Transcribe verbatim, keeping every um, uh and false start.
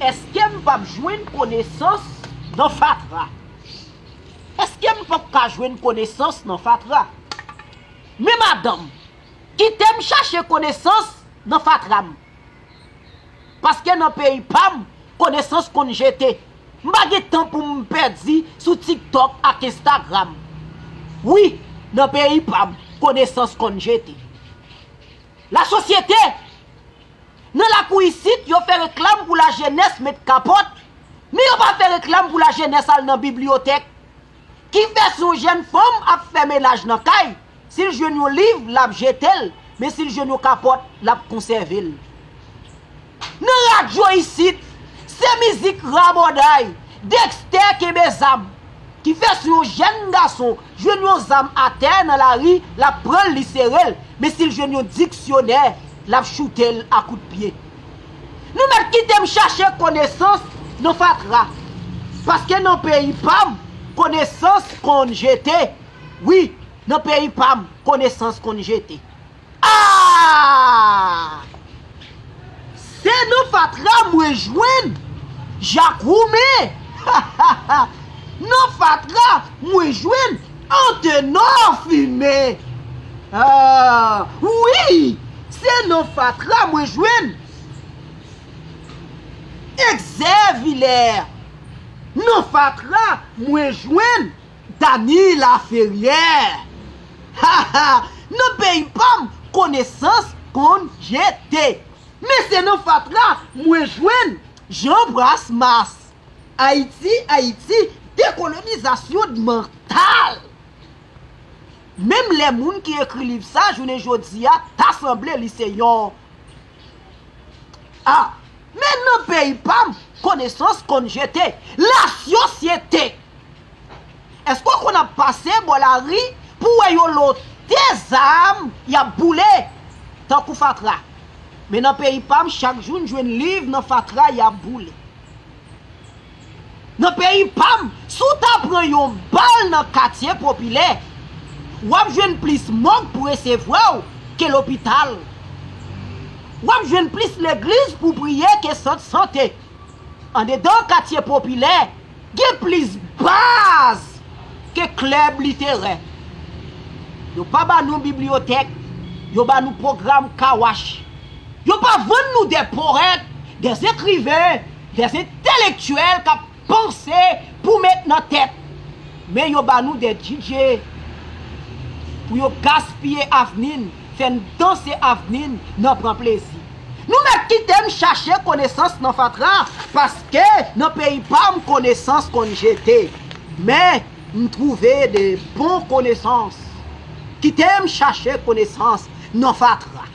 Èske m p ap jwenn konesans nan fatra? Èske m p ap ka jwenn konesans nan fatra? Men madanm, kite m chache konesans nan fatra m. Paske nan peyi pa m, konesans konn jete. M pa gen tan pou m pèdi sou TikTok ak Instagram. Wi, nan peyi pa m, konesans konn jete. Lasosyete! Nan lakou isit, yo fè reklam pou lajenès met kapòt, men yo pa fè reklam pou lajenès al nan bibliyotèk. Ki fè si yon jèn fanm ap fè menaj nan kay, si l jwenn yon liv, l ap jete l, men si l jwenn yon kapòt, l ap konsève l. Nan radyo isit, se mizik rabòday, Dexter kenbe zam. Ki fè si yon jèn gason jwenn yon zam atè nan lari, l ap pran l, li sere l, men si l jwenn yon diksyonè, l ap choute l a kout pye. Nou mèt kite m chache konesans nan fatra, paske nan peyi pa m, konesans konn jete. Wi, nan peyi pa m, konesans konn jete. Ah! Se nan fatra mwen jwenn Jak Woumen. Nan fatra mwen jwenn Antenò Fimen. Ah, wi, se nan fatra mwen jwenn Egzè Vilè. Nan fatra mwen jwenn Dany Laferrière. Ha, ha! Nan peyi pa m, konesans konn jete. Men se nan fatra mwen jwenn Jean Brasmas. Ayiti, Ayiti, dekolonizasyon mantal. Menm lè moun ki ekri liv sa, jounen jodi a, ta sanble li se yon Ah, men nan peyi pa m, konesans konn jete. Lasosyete! Èske w konn ap pase bò lari pou w wè yo lote zam y ap boule tankou fatra? Men nan peyi pa m, chak jou n jwenn liv nan fatra y ap boule. Nan peyi pa m, si w ta pran yon bal nan katye popilè, w ap jwenn plis mòg pou resevwa w ke lopital. W ap jwenn plis legliz pou priye ke sant sante. Andedan katye popilè, gen plis baz ke klèb literè. Yo pa ba nou bibliyotèk, yo ba nou pwogram kawach. Yo pa vann nou de powèt, de ekriven, de entelektyèl k ap panse pou met nan tèt. Men yo ba nou de DJ pou yo gaspiye avni n, fè n danse avni n nan pran plezi. Nou mèt kite m chache konesans nan fatra, paske nan peyi pa m konesans konn jete. Men, m twouve de bon konesans. Kite m chache konesans nan fatra.